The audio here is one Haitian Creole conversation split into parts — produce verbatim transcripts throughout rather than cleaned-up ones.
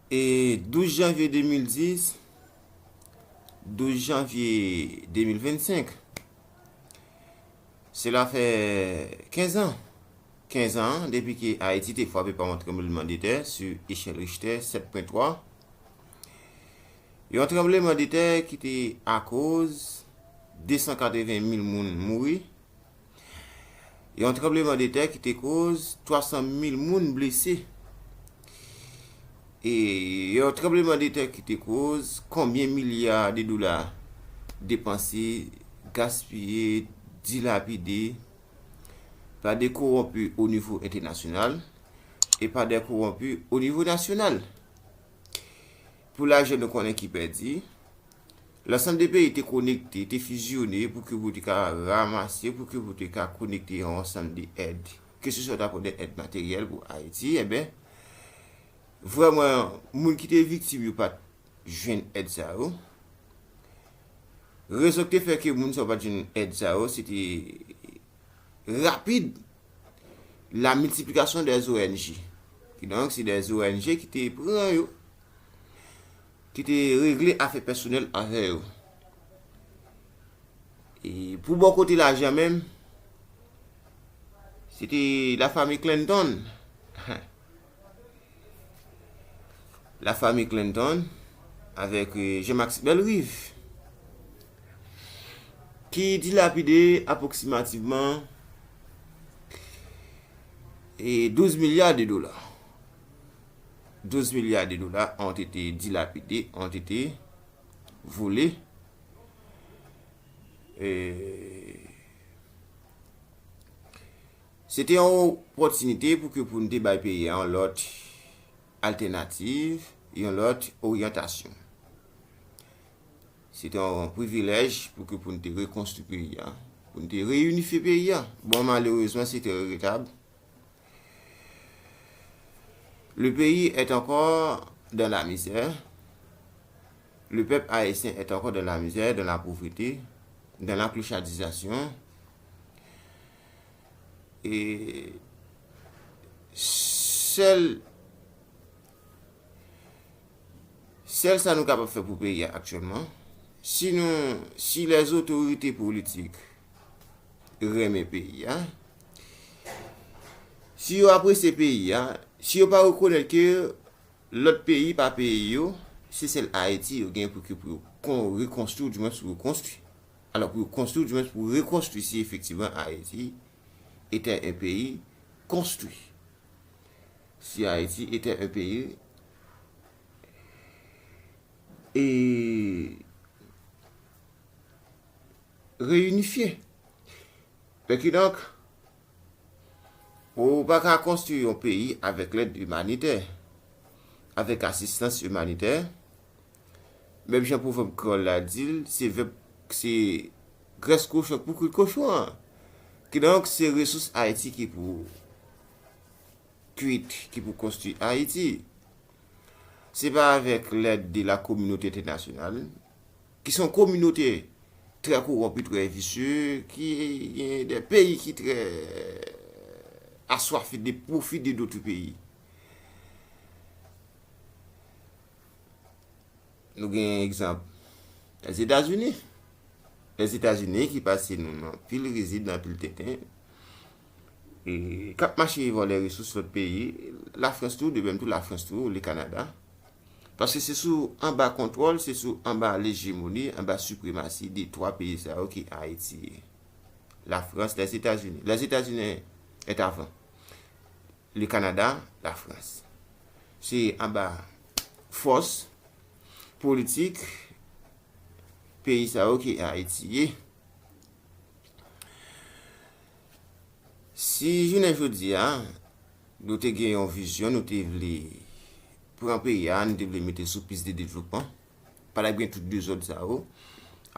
E douz janvye de mil dis, douz janvye de mil vennsenk, sela fè kenz an. Kenz an depi ke Ayiti te frape pa yon tranblemanndetè sou echèl Richter sèt pwen twa. Yon tranblemanndetè ki te akoz de san katreven mil moun mouri. Yon tranblemanndetè ki te koz twa san mil moun blese. E yon tranblemanndetè ki te koz konbyen milya de dola depanse, gaspiye, dilapide pa de kowonpi o nivo entènasyonal e pa de kowonpi o nivo nasyonal. Pou lajan nou konnen ki pèdi, lansanm de peyi te konekte, te fizyone pou ke pou te ka ranmase, pou ke pou te ka konekte yon ansanm de èd. Keseswa ta pou de èd materyèl pou Ayiti, enben, vrèman, moun ki te viktim yo pa t jwenn èd sa yo. Rezon ki te fè ke moun sa yo pa t jwenn èd sa yo, se te rapid la miltiplikasyon dè O N G. Kidonk, se dè O N G ki te pran yo, ki te regle afè pèsonèl avè yo. E pou bò kote lajan menm, se te lafanmi Clinton. Lafanmi Clinton avèk, euh, Jean-Max Bellerive, ki dilapide apwoksimativman, e, douz milya de dola. Douz milya de dola ont été dilapidés, ont été volés. E, se te yon opòtinite pou ke pou n te bay peyi a yon lòt altènativ, yon lòt oryantasyon. Se te yon privilèj pou ke pou n te rekonstwi peyi a, pou n te reyinifye peyi a. Bon, malerezman, se te regretab. Le pays est encore dans la misère. Le peuple haïtien est encore dans la misère, dans la pauvreté, dans la clochardisation. E sèl, sèl sa nou kapab fè pou peyi a aktyèlman, si nou, si lèzotorite politik renmen peyi a, si yo apresye peyi a, si yo pa rekonèt ke lòt peyi pa peyi yo, se sèl Ayiti yo gen pou ki pou yo kon-, rekonstwi, oudimwens rekonstwi. Alò, pou yo konstwi, oudimwens pou rekonstwi, si efektivman Ayiti était un pays construit. Si Ayiti était un pays, e, reyinifye. Fè kidonk, ou pa ka konstwi yon peyi avèk lèd imanitè, avèk asistans imanitè. Menm jan pwovèb kreyòl la di l, se vèb, se grès kochon k pou kwit kochon an. Kidonk, se resous Ayiti ki pou kwit, ki pou konstwi Ayiti. Se pa avèk lèd de la kominote entènasyonal, ki se yon kominote trè kowonpi, trè visye, ki gen de peyi ki trè aswafe de pwofi de dòt peyi. Nou gen egzanp Lèzetazini. Lèzetazini ki pase nou nan pil rizib, nan pil tenten, e k ap mache vòlè resous lòt peyi. Lafrans tou, de menm tou, Lafrans tou, le Kanada. Paske se sou anba kontwòl, se sou anba lejemoni, anba sipremasi de twa peyi sa yo ke Ayiti ye. Lafrans, Lèzetazini. Lèzetazini est avant. Le Kanada, Lafrans. Se anba fòs politik peyi sa yo ke Ayiti ye. Si jounen jodi a, nou te gen yon vizyon, nou te vle pran peyi a, nou te vle mete sou pis de devlopman, pa t ap gen tout dezòd sa yo.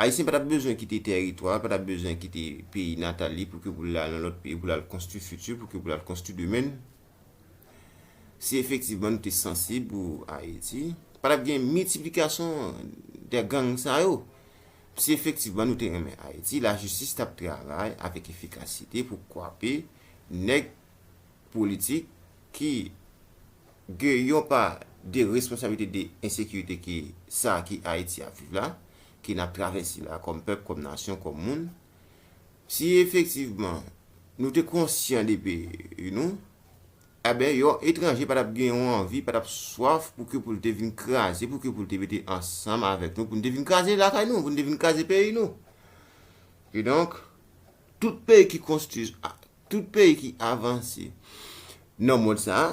Ayisyen pa t ap bezwen kite tèritwa, pa t ap bezwen kite peyi natal li pou ke pou l al nan lòt peyi, pou l al konstwi fiti, pou ke pou l al konstwi demen. Si efektivman nou te sansib pou Ayiti, pa t ap gen miltiplikasyon de gang sa yo. Si efektivman nou te renmen Ayiti, lajistis t ap travay avèk efikasite pou kwape nèg politik ki gen yon pa de responsablite de ensekirite ki sa ki Ayiti ap viv la, ki n ap travèse la kòm pèp, kòm nasyon, kòm moun. Si efektivman nou te konsyan de peyi nou, eben, yon etranje pa t ap gen yon anvi, pa t ap swaf pou ke pou l te vin kraze, pou ke pou l te mete ansanm avèk nou, pou n te vin kraze lakay nou, pou n te vin kraze peyi nou. Kidonk, tout peyi ki konstwi, tout peyi ki avanse nan mond sa a,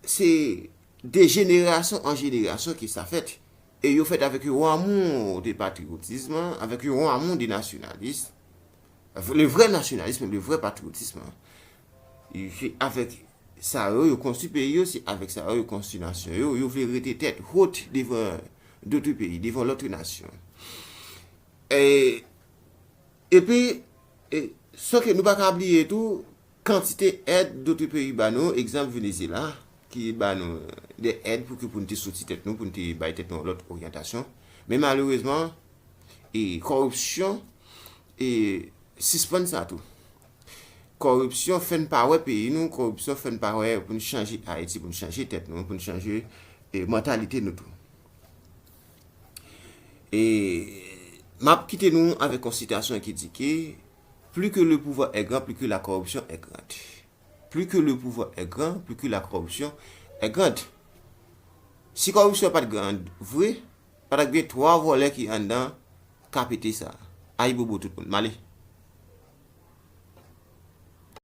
se de jenerasyon an jenerasyon ke sa fèt. E yo fèt avèk yon amou de patriyotism, avèk yon amou de nasyonalis. Le vrai nationalisme, le vrai patriotisme. E se avèk sa yo, yo konstwi peyi yo, se avèk sa yo, yo konstwi nasyon yo. Yo vle rete tèt wot devan dòt peyi, devan lòt nasyon. E, epi, e, san ke nou pa ka bliye tou, kantite èd dòt peyi ba nou, egzanp Venezyela, ki ba nou de èd pou ke pou n te soti tèt nou, pou n te bay tèt nou lòt oryantasyon. Men malerezman, e kòripsyon, e sispann sa tou. Kòripsyon fè n pa wè peyi nou, kòripsyon fè n pa wè pou n chanje Ayiti, pou n chanje tèt nou, pou n chanje, e, mantalite nou tou. E m ap kite nou avèk yon sitasyon ki di ke, plus que le pouvoir est grand, plus que la corruption est grande. Plus que le pouvoir est grand, plus que la corruption est grande. Si kòripsyon pa t gran vre, pa t ap gen twa vòlè ki anndan ka pete sa. Ayibobo tout moun. M ale.